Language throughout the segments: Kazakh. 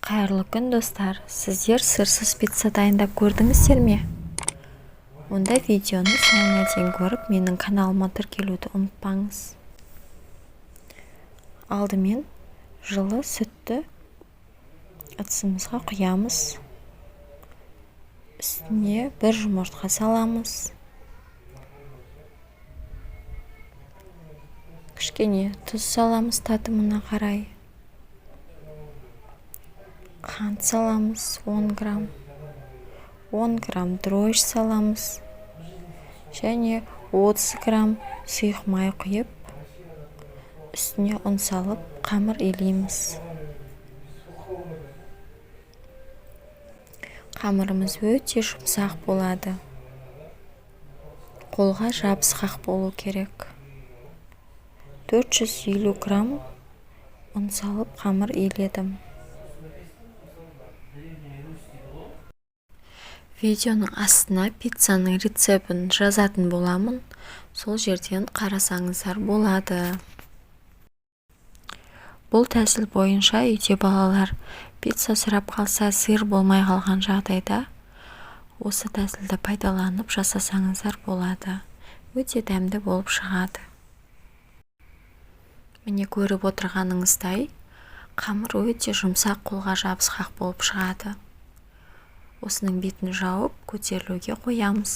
Қайырлы күн, достар! Сіздер сырсыз пицца дайындап көрдіңіздер ме? Онда видеоны соңына дейін көріп, менің каналыма тіркелуді ұмытпаңыз. Алдымен жылы сүтті ыдысымызға құямыз. Үстіне бір жұмыртқа саламыз. Кішкене тұз саламыз татымына қарай. Қант саламыз 10 грамм. 10 грамм дрожжи саламыз және 30 грамм сұйық май құйып, үстіне ұн салып, қамыр илейміз. Қамырымыз өте жұмсақ болады. Қолға жабысқақ болу керек. 450 грамм ұн салып қамыр иледім. Видеоның астына пиццаның рецептін жазатын боламын. Сол жерден қарасаңыздар болады. Бұл тәсіл бойынша үйде балалар пицца сұрап қалса, сыр болмай қалған жағдайда осы тәсілді пайдаланып жасасаңыздар болады. Өте дәмді болып шығады. Міне, көріп отырғаныңыздай, қамыр өте жұмсақ, қолға жабысқақ болып шығады. Осының бетін жауып, көтерілуге қоямыз.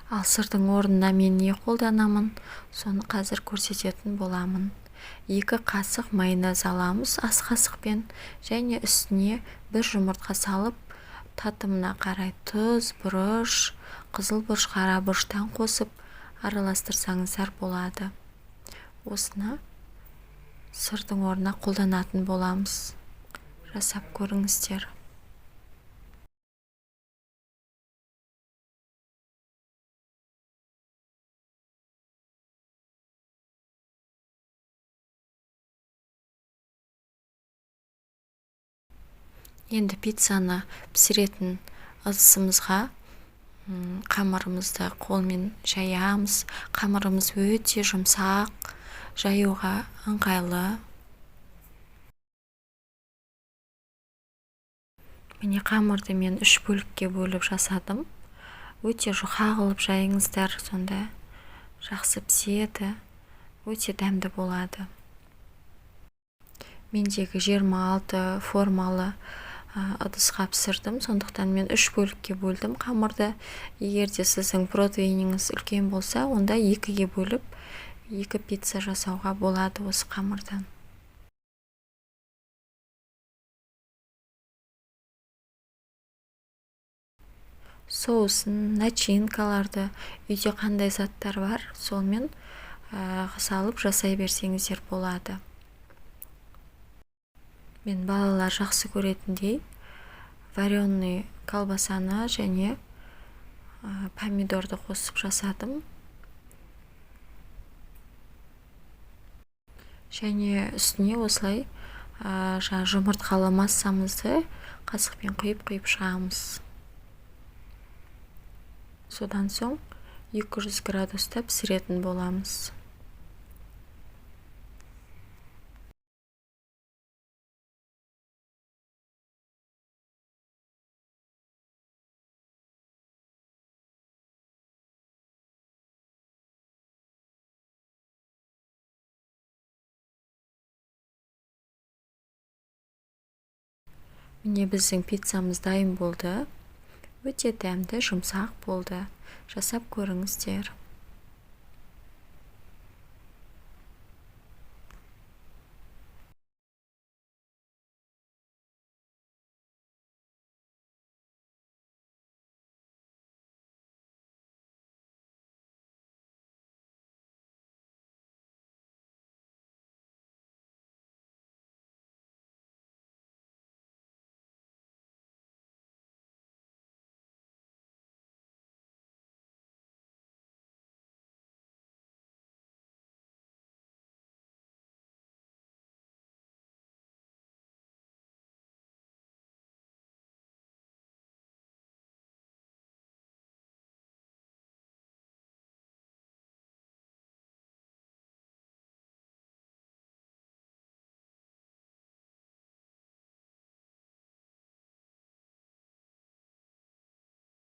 Ал сырдың орнына мен не қолданамын, соны қазір көрсететін боламын. 2 қасық майонез аламыз ас қасықпен және үстіне бір жұмыртқа салып, татымына қарай тұз, бұрыш, қызыл бұрыш, қара бұрыштан қосып араластырсаңыздар болады. Осыны сырдың орнына қолданатын боламыз. Жасап көріңіздер. Енді пиццаны пісіретін ыдысымызға қамырымызды қолмен жаямыз. Қамырымыз өте жұмсақ, жаюға ыңғайлы. Міне, қамырды мен 3 бөлікке бөліп жасадым. Өте жұқа қылып жайыңыздар, сонда жақсы піседі, өте дәмді болады. Мендегі 26 формалы ыдысқа пісірдім, сондықтан мен 3 бөлікке бөлдім қамырды. Егер де сіздің противеніңіз үлкен болса, онда 2-ге бөліп, 2 пицца жасауға болады осы қамырдан. Соусын, начинкаларды үйде қандай заттар бар, сонымен салып жасай берсеңіздер болады. Мен балалар жақсы көретіндей вареный колбасаны және помидорды қосып жасадым. Және үстіне осылай жаңа жұмыртқалы массамызды қасықпен құйып-құйып шығамыз. Содан соң 200 градуста пісіретін боламыз. Міне, біздің пиццамыз дайын болды. Өте дәмді, жұмсақ болды. Жасап көріңіздер.